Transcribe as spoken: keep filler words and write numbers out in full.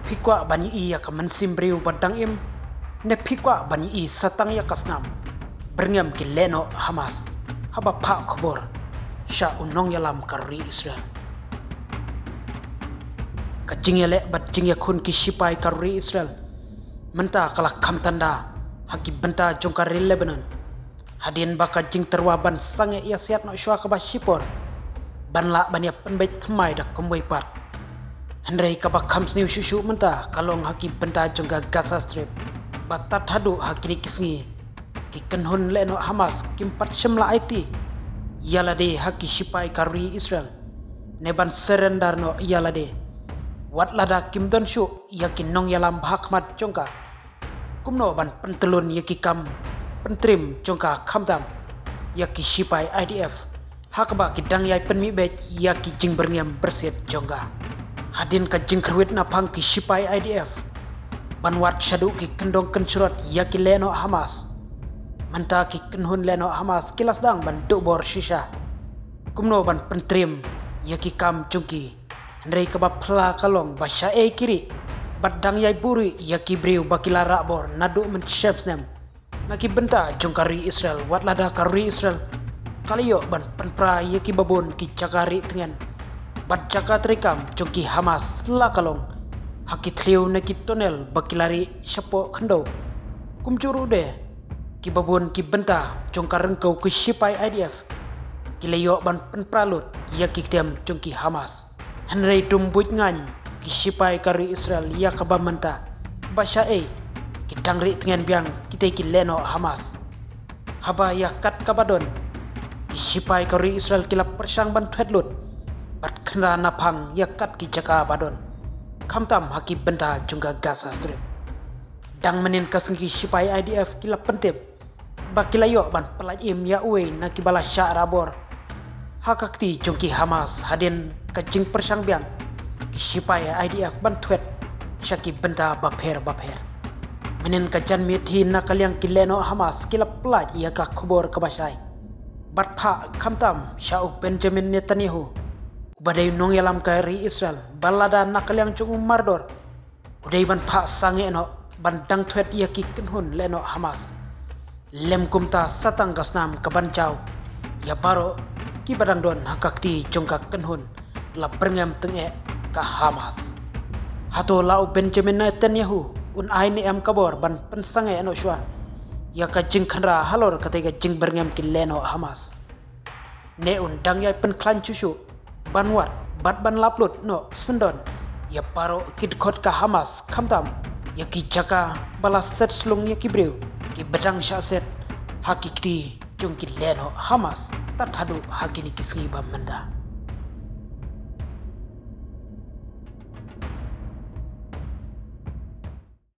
Phi kwah ban ïohi ïa ka mynsiem briew ba dang im, ne phi kwah ban ïohi satang ïa ka snam byrngem ki lehnoh Hamas haba phah khubor sha u nongïalam ka ri Israel? Ka jingïaleh bad jingïakhun ki shipai ka ri Israel mynta ka la kham tanda ha ki bynta jong ka ri Lebanon, hadien ba ka jingtyrwa ban sangeh ïasiat noh shuwa kaba shipor ban lah ban ïa pynbeit thymmai da kumwei pat. Hynrei kaba kham sniew shuh shuh mynta ka long ha ki bynta jong ka Gaza Strip, ba tad haduh ha kine ki sngi ki kynhun lehnoh Hamas kim pat shym la aiti ïa lade ha ki shipai ka ri Israel ne ban surrender noh ïa lade, wat lada kim don shuh ïa ki nongïalam ba ha khmat jong ka. Kumno ban pyntylun ïa ki kam pyntrim jong ka, khamtam ïa ki shipai I D F ha kaba ki dang ïai pynmih beit ïa ki jingbyrngem byrsiet jong ka? Hadien ka jingkhyrwit naphang ki shipai I D F ban wad shaduh ki kyndong kynshrot ïa ki lehnoh Hamas, mynta ki kynhun lehnoh Hamas ki la sdang ban duh bor shisha kumno ban pyntrim ïa ki kam jong ki. Hynrei kaba phylla ka long ba shaei ki rieh bad dang ïai buhrieh ïa ki briew ba ki la rah bor naduh mynshem snem na ki bynta jong ka ri Israel, wat lada ka ri Israel ka la ïoh ban pynpra ïa kiba bun ki jaka rieh tngen bad jaka treikam jong ki Hamas, la ka long ha ki thliew ne ki tunnel ba ki la rieh shapoh khyndew. Kumjuh ruh de kiba bun ki bynta jong ka ryngkew ki shipai I D F ki la ïoh ban pynpra lut ïa ki ktien jong ki Hamas. Hynrei dum buit ngaiñ ki shipai ka ri Israel ïa kaba mynta ba shaei ki dang rieh tngen biang kitei ki lehnoh Hamas. Haba ïa kat kaba don ki shipai ka ri Israel ki la pyrshang ban thwet lut bad khynra naphang ïa kat ki jaka ba don, khamtam ha ki bynta jong ka Gaza Strip. Dang mynnin ka sngi ki shipai I D F ki la pyntip ba ki la ïoh ban pyllait im ïa uwei na kiba la shah rah bor ha ka kti jong ki Hamas hadien ka jingpyrshang biang ki shipai I D F ban thwet sha ki bynta bapher bapher. Mynnin ka janmiet hi na ka liang ki lehnoh Hamas ki la pyllait ïa ka khubor kaba shai bad phah khamtam sha u Benjamin Netanyahu, uba dei u nongïalam ka ri Israel, ba lada na ka liang jong u mardor u dei ban phah sangeh noh ban dang thwet ïa ki kynhun lehnoh Hamas, lym kumta satang ka snam ka ban jaw ïa baroh kiba dang don ha ka kti jong ka kynhun la byrngem tyngeh ka Hamas. Hato la u Benjamin Netanyahu un ai ne em ka bor ban pynsangeh noh shuwa ïa ka jingkhynra halor katei ka jingbyrngem ki lehnoh Hamas? Ne un dang ïai pynkhlaiñ shuh shuh ban wad bad ban lap lut noh syndon ïa baroh ki dkhot ka Hamas, khamtam ïa ki jaka ba la set slung ïa ki briew kiba dang shah set ha ki kti jong ki lehnoh Hamas tad haduh ha kine ki sngi ba mynta?